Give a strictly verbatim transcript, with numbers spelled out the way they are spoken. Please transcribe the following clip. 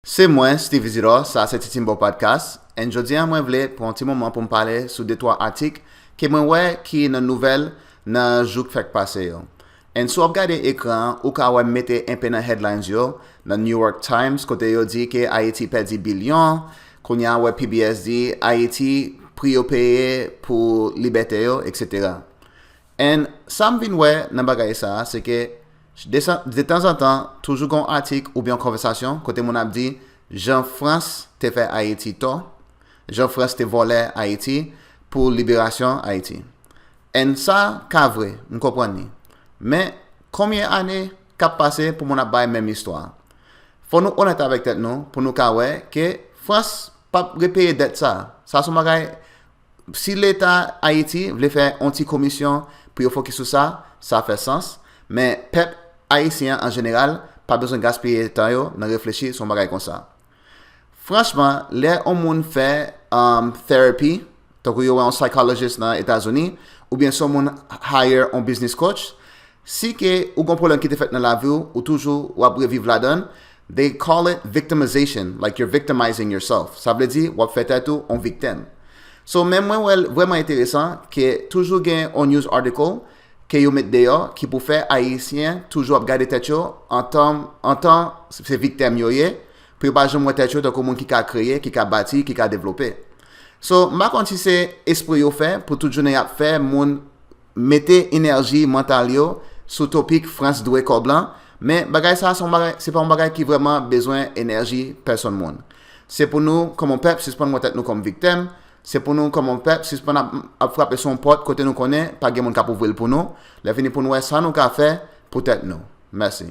Se mwen, Steve Isidore, sa se Titimbo Podcast, and jodi a mwen vle pran yon ti moman pou m pale sou de twa atik ke mwen wè ki nan nouvèl nan jou k fèk pase yo. And si w ap gade ekran an, ou ka wè m mete enpe nan headlines yo, nan New York Times, kote yo di ke Ayiti pèdi bilyon, kounye a wè P B S di Ayiti pri yo peye pou libète yo, et cetera. And sa m vin wè nan bagay sa a, se ke de, detanzantan, toujou gen yon atik oubyen yon konvèsasyon kote moun ap di jan Frans te fè Ayiti tò, jan Frans te vòlè Ayiti pou liberasyon Ayiti. And sa ka vre, m konprann li. Men, konbyen ane k ap pase pou moun ap bay menm istwa? Fò nou onèt avèk tèt nou pou nou ka wè ke Frans p ap repeye dèt sa. Sa se yon bagay, si Leta Ayiti vle fè yon ti komisyon pou yo fokis sou sa, sa fè sans. Men pèp ayisyen an, an jeneral, pa bezwen gaspiye tan yo nan reflechi sou yon bagay konsa. Franchman, lè yon moun fè um, therapy, tankou yo wè yon psychologist nan Etazini, oubyen si yon moun hire yon business coach, si ke ou gon pwoblèm ki te fèt nan lavi w, ou toujou w ap reviv ladan l, they call it victimization, like you're victimizing yourself. Sa vle di w ap fè tèt ou yon viktim. So, men mwen wè l vrèman enteresan ke toujou gen yon news article ke yo met deyò ki pou fè Ayisyen toujou ap gade tèt yo antan, antan se viktim yo ye, pou yo pa janm wè tèt yo tankou moun ki ka kreye, ki ka bati, ki ka devlope. So, m pa konn si se espre yo fè pou tout jounen y ap fè moun mete enèji mantal yo sou topik Frans dwe kòb lan, men bagay sa a se yon bagay, se pa yon bagay ki vrèman bezwen enèji pèsonn moun. Se pou nou, kòm yon pèp, sispann wè tèt nou kòm viktim, se pou nou, kòm yon pèp, sispann ap, ap frape sou yon pòt kote nou konnen pa gen moun k ap ouvri l pou nou, lè vini pou nou wè sa nou ka fè pou tèt nou. Mèsi.